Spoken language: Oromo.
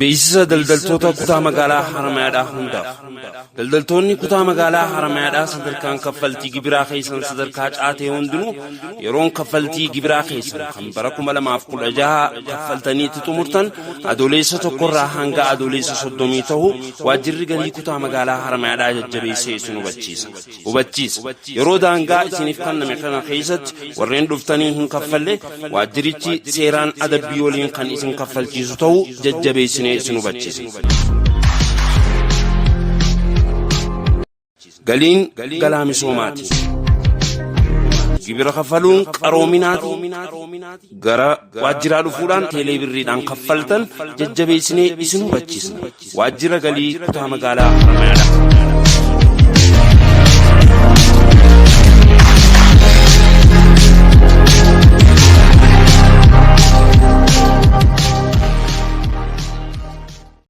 Beeksisa daldaltoota kutaa magaalaa Haramayaadhaa hundaaf. Daldaltoonni kutaa magaalaa Haramayaadhaa sadarkaan kaffaltii gibiraa keessan sadarkaa caatee hundinuu yeroon kaffaltii gibiraa keessan kan bara 2016 kaffaltanii itti xumurtan Adoleessa tokkorraa hanga Adoleessa 30 ta'u waajjirri galii kutaa magaalaa Haramayaadhaa jajjabeessee isin hubachiisa. Hubachiisa. Yeroo daangaa isiniif kenname kana keessatti warreen dhuftanii hin kaffalle waajjirichi seeraan adabbii waliin kan isin kaffalchiisu ta'uu jajjabeessinee isin hubachiisna. Galiin galaa misoomaati. Gibira kaffaluun qaroominaati. Gara waajjiraa dhufuudhaan teelee birriidhaan kaffaltan jajjabeessinee isin hubachiisna. Waajjira galii kutaa magaalaa Haramayaadha.